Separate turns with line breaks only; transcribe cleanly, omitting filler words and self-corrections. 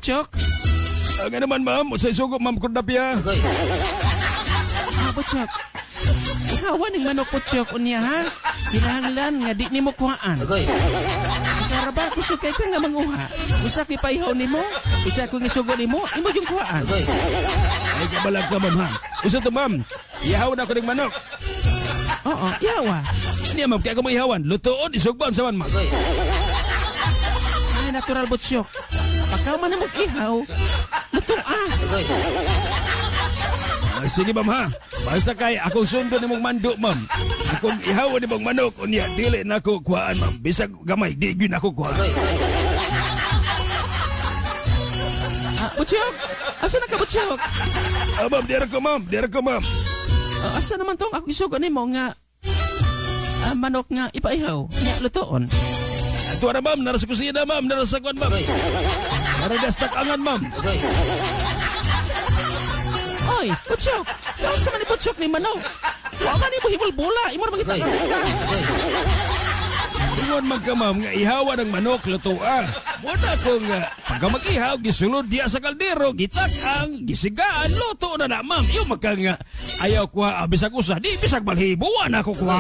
Butchok.
Nga naman, ma'am, unsay sugo, Ma'am Kordapia?
Ah, Butchok. Ihawa ning manok, Butchok, unya ha. Kinahanglan nga di nimo kuhaan. Kara ba gusto kay ka nga manguha? Usa ko ipaihaw nimo, usa ko gisugo nimo, imo yung kuhaan.
Ay, kabalag ka, ma'am, ha. Usa to, ma'am. Ihaw na ko ning manok.
Oo, ihawa.
Niya, ma'am, kaya ko maihawan. Lutoon, isugban sa man, ma'am.
Ay, natural, Butchok. Pagka man mo ihaw, luto ah.
Ay, sige, ma'am, ha. Basta kay akong sundon nimong mando, ma'am. Akong ihawan nimong manok, unya, dili na ako kuhaan, ma'am. Bisag gamay, di gyud ako kuhaan.
Ah, Butchok! Asa na ka, Butchok?
Ah, ma'am, diara ko, ma'am. Diara ko, ma'am.
Ah, asa naman tong ako isugo nimo nga manok nga ipaihaw, nga lutoon?
Ato na, ma'am. Nara sa kusina, ma'am. Nara sa kuwan, ma'am. Nara dastak angan, ma'am.
Oy, Butchok! Kaon sa man ni Butchok ni manok? Wa man nimo hibulbula, imo ra mangita ka.
Ingon man ka, ma'am, nga ihawan ang manok, lutoa. Muna kung pagka mag-ihaw, gisulod diya sa kaldero, gitak ang gisigaan, luto na na, ma'am. Iyo magka nga, ayaw kuha, bisag usa, di bisag balhibuan ako kuha.